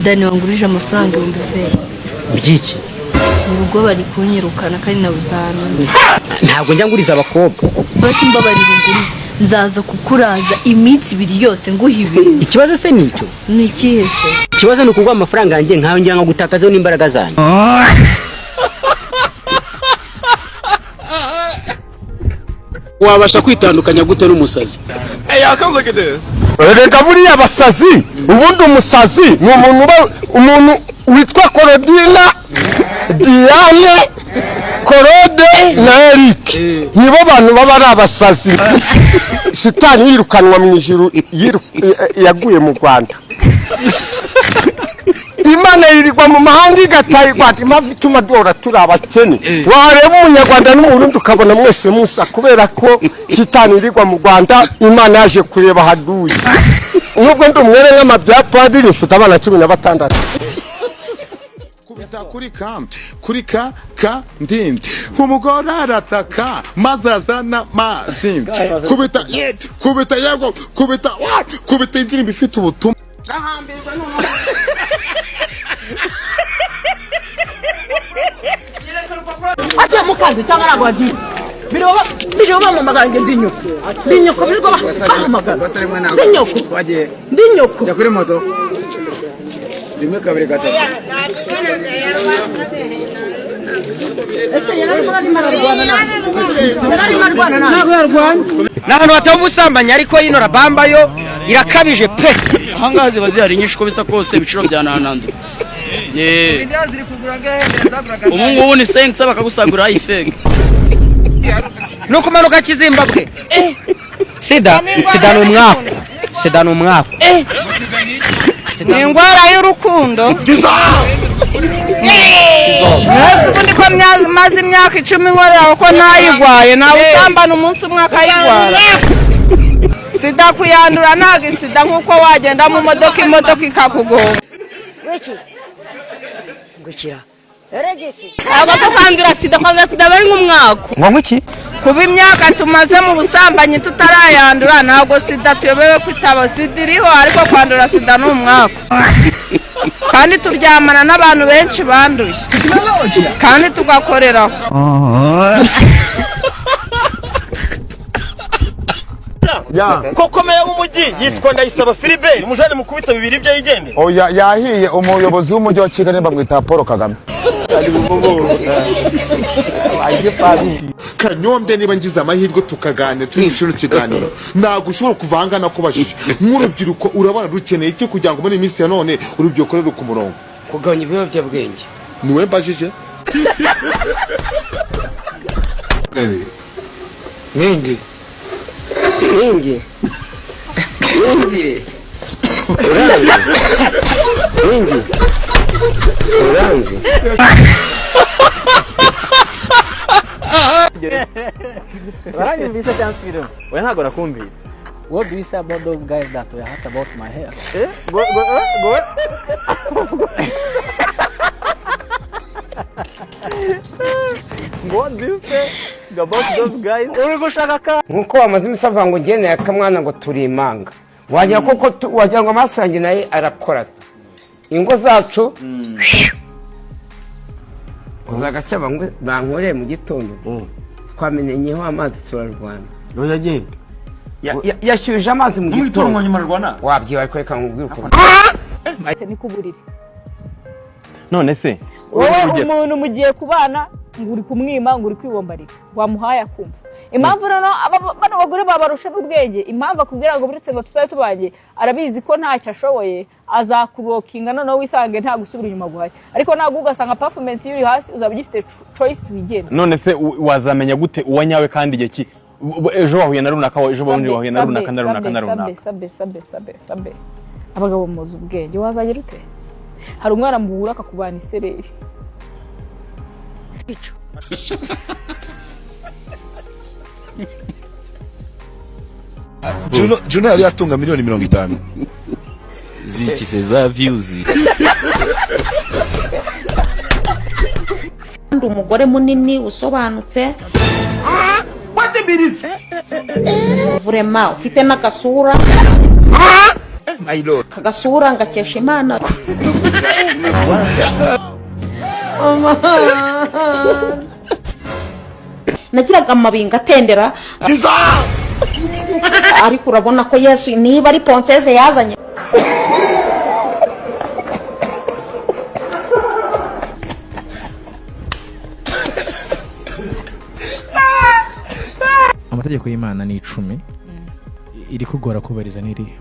Dani, wangurije amafaranga 20,000? Byiki? Mu rugo bari kunyirukana kandi nabuze ahantu njya. Ntabwo njya nguriza abakobwa. Basi mbabarira ungurize, nzaza kukuraza iminsi 2 yose nguha ibintu. Ikibazo se ni icyo? Ni ikihe se? Ikibazo ni ukuguha amafaranga yanjye nkawe ngira ngo gutakazaho n'imbaraga zanjye. Wabasha kwitandukanya gute n'umusazi? Erega buriya abasazi, ubundi umusazi ni umuntu uba umuntu witwa Korodina, Diane, Korode na Eric, nibo bantu baba ari abasazi. Shitani yirukanwa mu ijuru, yaguye mu Rwanda. Imana yirirwa mu mahanga igataha i Rwanda. Impamvu ituma duhora turi abakene, wareba Umunyarwanda n'Umurundi ukabona mwese musa, kubera ko shitani yirirwa mu Rwanda, Imana yaje kureba haduye. Nubwo ndi umwere nk'amabya padiri, mfite abana 16. Kubita kuri ka, kuri ka ka ndi umugore arataka maze azana amazi. Kubita ye, kubita, yego, kubita wa, kubita indirimbo ifite ubutumwa. Agiye mu kazi cyangwa ntabwo wagiye? Biriwe bampamagara ngo ndi nyoko, ndi nyoko, birirwa bahamagara ndi nyoko, ndi nyoko. Jya kuri moto, rimwe, kabiri, gatatu. Ese yari arimo ararwana nawe? Yari arimo arwana nawe? Ntabwo yarwanye. Ni ahantu hataba ubusambanyi, ariko yino rabamba yo irakabije pe. Ahangaha ziba zihari nyinshi, uko bisa kose ibiciro byananandutse. Ubu ngubu ni senkisa bakagusagura ayifeke. Ni ukumanuka Kizimbabwe. Sida, sida ni umwaku, sida ni umwaku. Ni indwara y'urukundo. Mwese ubundi ko maze imyaka 10 nkorera kuko ntayigwaye, ntawe usambana umunsi umwe akayigwara. Sida kuyandura ntabwo isida nk'uko wagenda mu modoka, imodoka ikakugonga. Ntabwo ko kwandura sida, kwandura sida bari nk'umwaka. Ngo iki? Kuba imyaka tumaze mu busambanyi tutarayandura, ntabwo sida tuyobewe ko itaba. Sida iriho, ariko kwandura sida ni umwaka, kandi turyamana n'abantu benshi banduye kandi tugakoreraho. Koko meya w'umujyi yitwa Ndayisaba Philibert, umujane mukubita bibiri bye yigendera. Oya, yahiye. Umuyobozi w'umujyi wa Kigali bamwita Paul Kagame. Kanyombya, niba ngize amahirwe tukaganira turi mu kino kiganiro, ntabwo ushobora kuva ahangana kubajije nk'urubyiruko, urabona rukeneye iki kugira ngo muri iyi minsi ya none urubyiruko ruri ku murongo? Kugabanya ibiyobyabwenge. Niwe mbajije. Nkingi, nkingi, nkingire, uranzi nkingi, uranzi. Baranyumvise cyangwa nsubiremo? Oya, ntabwo nakumvise. What do you say about those guys that were hurt about my hair? Go go go. What do you say about those guys? Uri gushaka ka Nkuko bamaze iminsi bavuga ngo ngene akamwana ngo turi imanga, wagira koko wagira ngo amaso yanjye nayo arakora. Ingo zacu uzagasya bankoreye mu gitondo, twamenenyeho amazi turarwana. Agenda. Yashyuhije amazi mu gitondo. Nyuma rwana. Wabyiba, ariko reka nkubwire ukuntu. Ni ku buriri. None se Wowe umuntu mugiye kubana ngo uri kumwima, ngo uri kwibombarika, wamuhaye akumva impamvu. Noneho bano bagore babarusha ubwenge. Impamvu akubwira ngo buretse ngo tuzabe tubanye, arabizi ko ntacyo ashoboye, azakurokinga, noneho wisange nta gusubira inyuma guhaye. Ariko ntabwo ugasanga performance ye iri hasi, uzaba ugifite choice wigenga. None se wazamenya gute uwa nyawe kandi igihe ki ejo wahuye na runaka, ejo bundi wahuye na runaka na runaka na runaka? Sabe, sabe, sabe, sabe, abagabo muzi ubwenge. Wazagira ute? Hari umwana muhura akakubana isereri. Juno yari yatunga miliyoni 50. Zikise za views. Ndi umugore munini usobanutse, vurema ufite n'agasura. My lord. Kagasura ngakesha Imana. Nagiraga amabinga atendera, ariko urabona ko Yesu niba ari ponseze yazanye. Amategeko y'Imana ni 10, iri kugora kubariza n'irihe?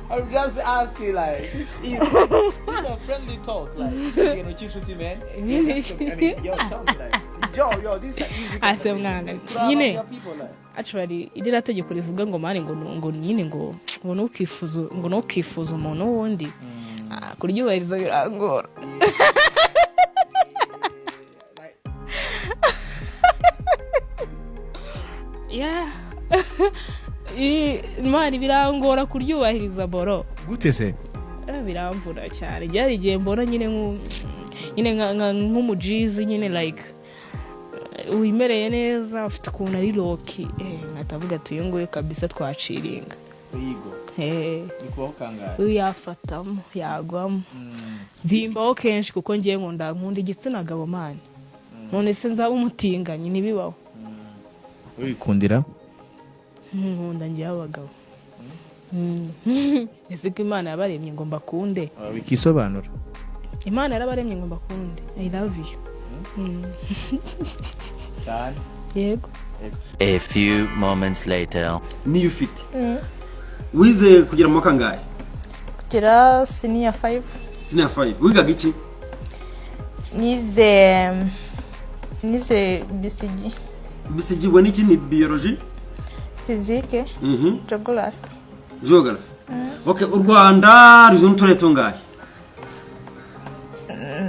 I'm just asking, like, it's a friendly talk, like, you know, cy'inshuti, man. I mean, yo, tell me, like, yo, yo, this is an easy Ase mwana nyine, actually iriya tegeko rivuga ngo mani ngo nyine ngo ntukifuze, ngo ntukifuze umuntu wundi. Ah, kuryubahiriza birangora. Yeah. Mani birangora kuryubahiriza boro. Gute se? Biramvura cyane. Byari igihe mbona nyine nyine nk'umujizi nyine, like wimereye neza, ufite ukuntu ari loki, nkahita ati uyu nguyu kabisa twaciringa. Yigo. Bikubaho kangahe? Uyu yafatamo yagwamo, bimbaho kenshi kuko ngiye nkunda igitsina gabo mani. None se nzaba umutinganyi? Ntibibaho. Wikundira? Nkunda ngewe abagabo. Ese ko Imana yabaremye ngo mbakunde? Bikisobanura. Imana yarabaremye ngo mbakunde. I love you. Cyane. Yego. A few moments later. Niyo ufite wize kugera mu wa kangahe? Kugera senior 5. Senior 5. Wigaga iki? Nize BCG. BCG ubwo ni iki? Ni biology? Physique. Geography. Geography. Okay, u Rwanda rugizwe n'uturere tungahe?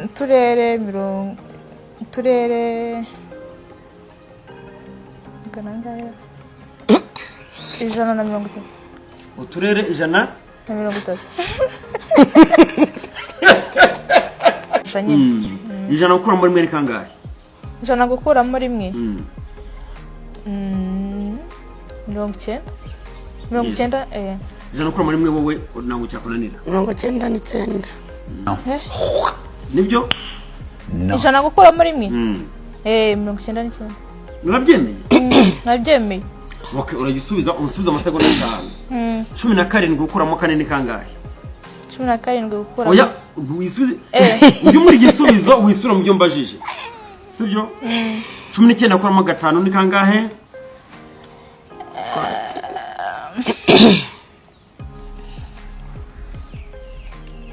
Uturere mirongo, uturere magana angahe? 130. Uturere 130. Nyine. 100 gukuramo rimwe ni kangahe? 100 gukuramo rimwe? 90. 90. 100 gukuramo rimwe wowe ntabwo cyakunanira. 99. Nibyo? 100 gukuramo rimwe? 99. Urabyemeye? Nabyemeye. Okay, uragisubiza unsubiza amasegonda 5. 17 gukuramo kane ni kangahe? 17 gukuramo. Oya, wisubize. Ujye muri igisubizo wisura mu byo mbajije. Sibyo? 19 gukuramo 5 ni kangahe?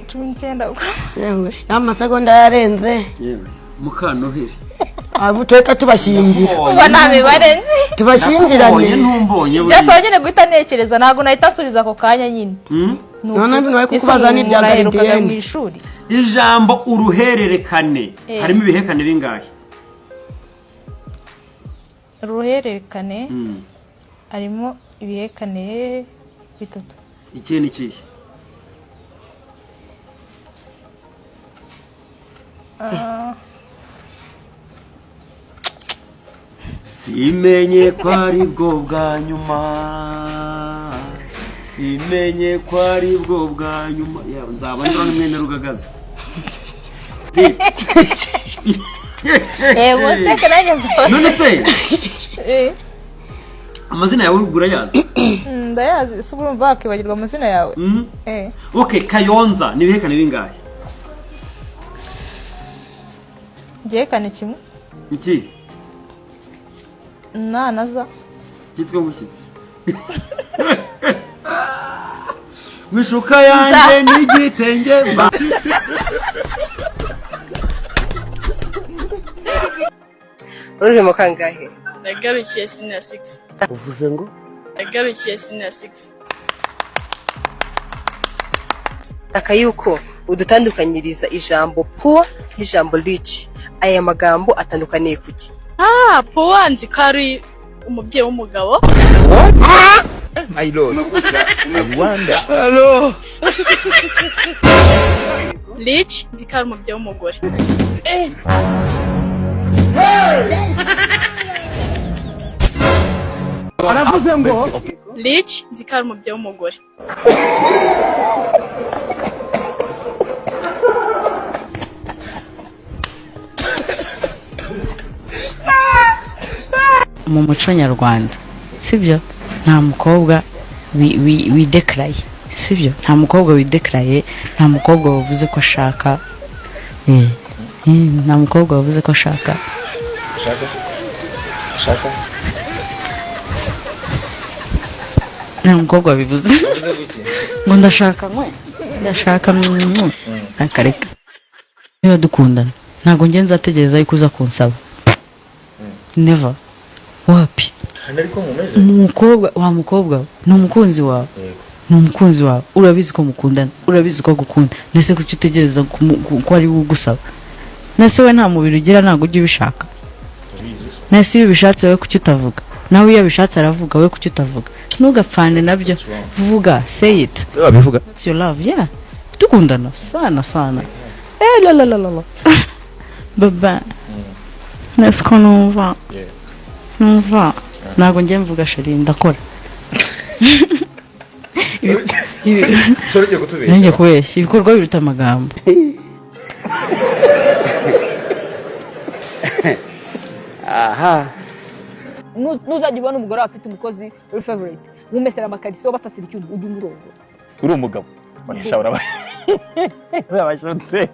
19. Yewe, amasegonda yarenze. Yewe, Mukanoheri. Abo tweka tubashingira. Uba nta mibare nzi. Tubashingirane. Ntumbonye. Byasaba nyine guhita ntekereza, ntabwo nahita nsubiza ako kanya nyine. None bari kukubaza n'ibya Naherukaga mu garidiyene. ishuri. Ijambo uruhererekane harimo ibihekane bingahe? Uruhererekane harimo ibihekane 3. Ikihe ni ikihe? Simenye ko ari bwo bwa nyuma, simenye ko ari bwo bwa nyuma. Yawe nzaba ndora mwene Rugagaza. Nseke nanjye nzaba. None se amazina yawe urayazi? Ndayazi, se urumva wakibagirwa amazina yawe? Okay, Kayonza ni ibihekane bingahe? Igihekane kimwe. Iki? Na na za. Cyitwa gukiza. Wishuka yanjye n'igitenge mba. Uri mu kangahe? Nagarukiye senior 6. Uvuze ngo? Nagarukiye senior 6. Akayuko udutandukanyiriza ijambo poor n'ijambo rich. Aya magambo atandukaniye kuki? Ah, poor nzi ko ari umubyeyi w'umugabo. My lord. I wonder. Hello. Rich nzi ko ari umubyeyi w'umugore. Hey! Aravuze ngo Rich nzi ko ari umubyeyi w'umugore. Mu muco nyarwanda, sibyo, nta mukobwa widekaraye, sibyo, nta mukobwa widekaraye, nta mukobwa wavuze ko ashaka, nta mukobwa wavuze ko ashaka. Shaka. Nta mukobwa wabivuze ngo ndashaka nkwe, ndashaka akareka. Niba dukundana, ntabwo njye nzategereza yuko uza kunsaba, never, wapi. Ariko mumeze. Umukobwa wa mukobwa we, ni umukunzi wawe, ni umukunzi wawe, urabizi ko mukundana, urabizi ko agukunda. Nese kuki utegereza ko ari we ugusaba? Nese we nta mubiri ugira, ntabwo ujya ubishaka? Nese iyo ubishatse wowe kuki utavuga? Nawe iyo abishatse aravuga, wowe kuki utavuga? Ntugapfane nabyo, vuga, say it. Wabivuga. That's your love, yeah. Dukundana sana sana, eh la la la la la, baba. Nese ko numva ntabwo njye mvuga chérie, ndakora. Ugiye kutubeshya. Nanjye kubeshya, ibikorwa biruta amagambo. Aha. Nuzajya ubona umugore wawe afite umukozi uri favorite wumesera amakariso, basasira icyuma, ujye umurongora. Uri umugabo, oya, urabashotse,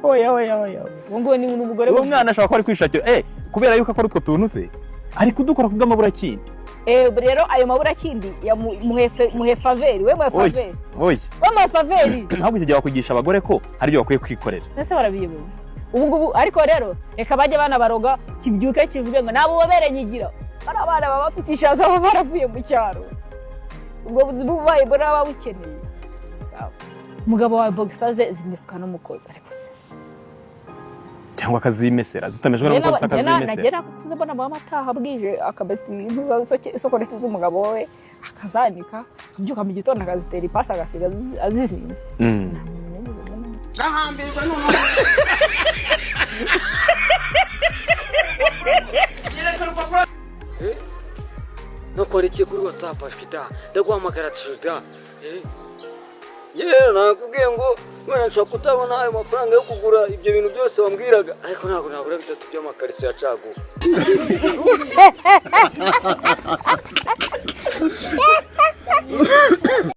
oya oya oya. Uwo nguwo ni umugore. Uwo mwana ashobora kuba ari kwishakira, kubera yuko akora utwo tuntu se, ari kudukora kubw'amaburakindi. Rero ayo maburakindi ya muhe faveri, we muhe Oya. faveri. Oya. We muhe faveri. Ntabwo icyo gihe wakwigisha abagore ko hari ibyo bakwiye kwikorera. Ese barabiyobewe ubu ngubu? Ariko rero reka bajye banabaroga, kibyuke kivuge ngo nta bubobere nyigira. Bari abana baba bafite ishaza, baba baravuye mu cyaro, ubwo buzima bubaye bwo baba bukeneye. Sawa. Umugabo wawe boxer ze zimeswa n'umukozi, ariko se Cyangwa akazimesera zitamejwe n'umukozi, akazimesera. Nagera kuze mbona mama ataha bwije, akabesa isokoreti z'umugabo we, akazanika, akabyuka mu gitondo akazitera ipasi, agasiga azizinze. Gahambirwa noneho. Nukora iki kuri WhatsApp ashwita? Ndaguhamagara tushuta. Yewe, nakubwiye ngo mwana nshobora kutabona ayo mafaranga yo kugura ibyo bintu byose wambwiraga, ariko ntabwo nabura bitatu by'amakariso ya caguwa.